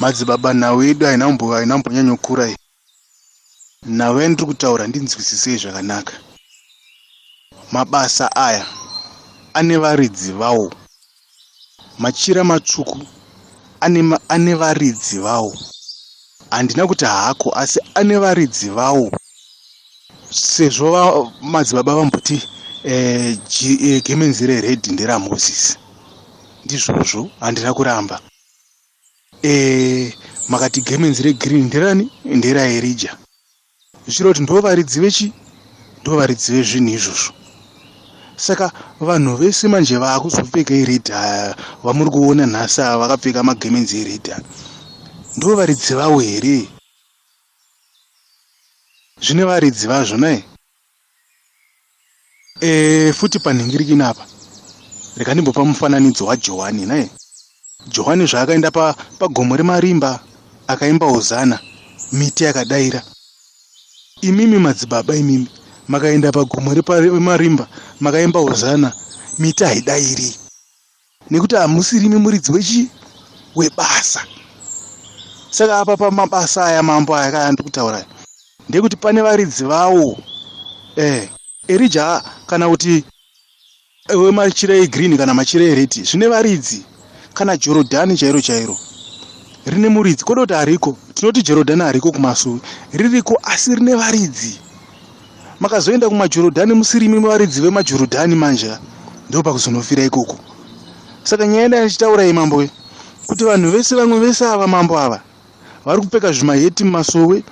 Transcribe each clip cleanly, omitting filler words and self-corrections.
Madzibaba, nhau yedu haina kumbonyanyokura iyi. Nhau yandiri kutaura ndinzwisisei zvakanaka. Mabasa aya ane varidzi vawo. Machira matsvuku ane, ane varidzi vawo. Handina kuti haako asi ane varidzi vawo. Sezvo va, madzibaba vamboti eh, eh, gemenzi reredhi nderaMozisi. Ndizvozvo, handina kuramba. Eh, makati gemenzi regreen nderani? NderaErija. Zvichireva kuti ndovaridzi vechi ndovaridzi vezvinhu izvozvo. Saka vanhu vese manje vaakuzopfeka ered aya vamuri kuona nhasi ava vakapfeka magemenzi ered aya ndovaridzi vavo here? Zvine varidzi vazvo nai? E, futi panhingirikini apa rega ndimbopa mufananidzo waJohani nhai. Johani zvaakaenda pa, pagomo remarimba akaimba hozana, miti yakadaira. Imimi madzibaba imimi makaenda pagomo remarimba makaimba hozana, miti haidairi. Nekuti hamusirimi muridzi wechi webasa. Saka apa pamabasa aya mambo aya kaya ndiri kutaura ndekuti pane varidzi vawo. Eh, Erija kana kuti wemachira egreen kana machira ered zvine varidzi. Kana Jorodhani chairo chairo rine muridzi. Kwete kuti hariko, tinoti Jorodhani hariko kumasuwi, ririko asi rine varidzi. Makazoenda kumajorodhani musirimi varidzi vemajorodhani manje ndopakuzonofira ikoko. Saka nyaya yandanga ndichitaura iyi mambo kuti vanhu vese vamwe vese ava mambo ava vari kupfeka zvimaheti mumasowe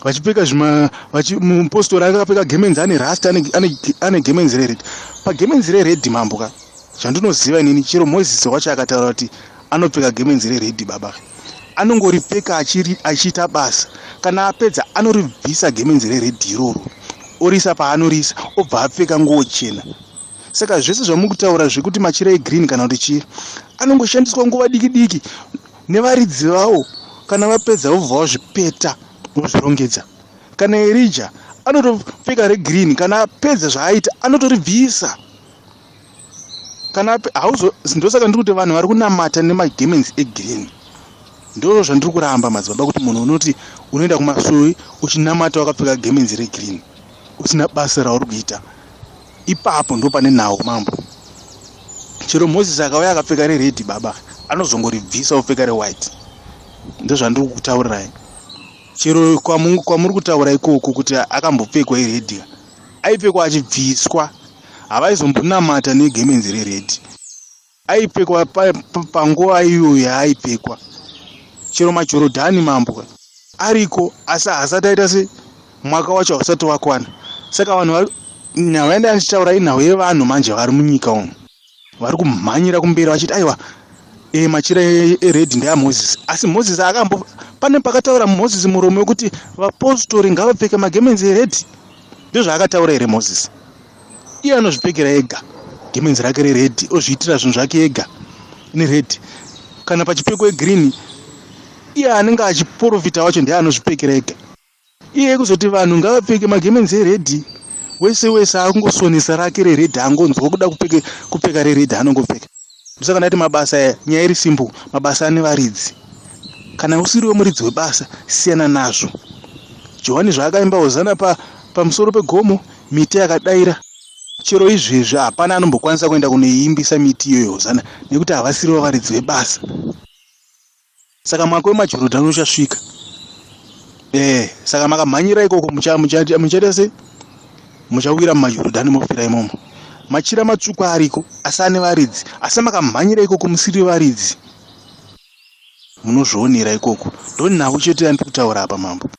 vachipfeka zvima vachi mupostori akapfeka gemenzi ane rasta ane, ane, ane gemenzi rered pagemenzi rered mambo ka zvandinoziva inini chero Moses wacho akataura kuti anopfeka gemenzi rered baba anongoripfeka achiita basa kana apedza anoribvisa gemenzi rered iroro orisa paanorisa obva apfeka nguo chena saka zvese zvamuri kutaura zvekuti machira egreen kana kuti chii anongoshandiswa nguva diki diki nevaridzi vawo kana vapedza vobva vazvipeta vozvirongedza kana erija anotopfeka regreen kana apedza zvaaita anotoribvisa kana hauzo ndosaka ndiri kuti vanhu vari kunamata nemagemenzi egreen ndo zvandiri kuramba madzibaba kuti munhu unoti unoenda kumasowe uchinamata wakapfeka gemenzi regreen usina basa rauri kuita ipapo ndo pane nhau mambo chero Moses akauya akapfeka rered baba anozongoribvisa opfeka rewhite ndozvandiri kukutaurirai chero kwamuri kutaura ikoko kuti akambopfekwa ired aipfekwa achibviswa havaizombonamata negemenzi rered aipfekwa panguva iyoyo yaaipfekwa chero majorodhani mambo ariko asi haasati aita se mwaka wacho hausati wakwana saka vanhu nhau yandanga ndichitaura inhau yevanhu manje vari munyika umu vari kumhanyira kumberi vachiti aiwa e, machira eredhi ndeamozisi asi mozisi akambo pane pakataura mozisi muromo wekuti vapostori ngavapfeke magemenzi eredhi ndozvaakataura here mozisi iye anozvipfekera ega gemenzi rake reredhi ozviitira zvinhu zvake ega neredhi kana pachipfeko egreen iye anenge achiporofita wacho ndiye anozvipfekera ega iye kuzoti vanhu ngavapfeke magemenzi eredhi wese wese akungosonesa rake reredhi angonzwa kuda kupfeke kupfeka reredhi anongopfeka ndosaka ndati mabasa aya nyaya iri simple mabasa ane varidzi kana usiri wemuridzi webasa siyana nazvo johani zvaakaimba hozana pa pamusoro pegomo miti yakadaira chero izvezvi hapana anombokwanisa kuenda kunoiimbisa miti iyoyo hozana nekuti havasirivo varidzi vebasa saka mwaka wemajorodhani uchasvika eh saka makamhanyira ikoko muchaita sei muchawira mumajorodhani mofira imomo machira matsvuku ariko asi ane varidzi asi makamhanyira ikoko musiri varidzi munozvionera ikoko ndonhau chete yandiri kutaura apa mambo.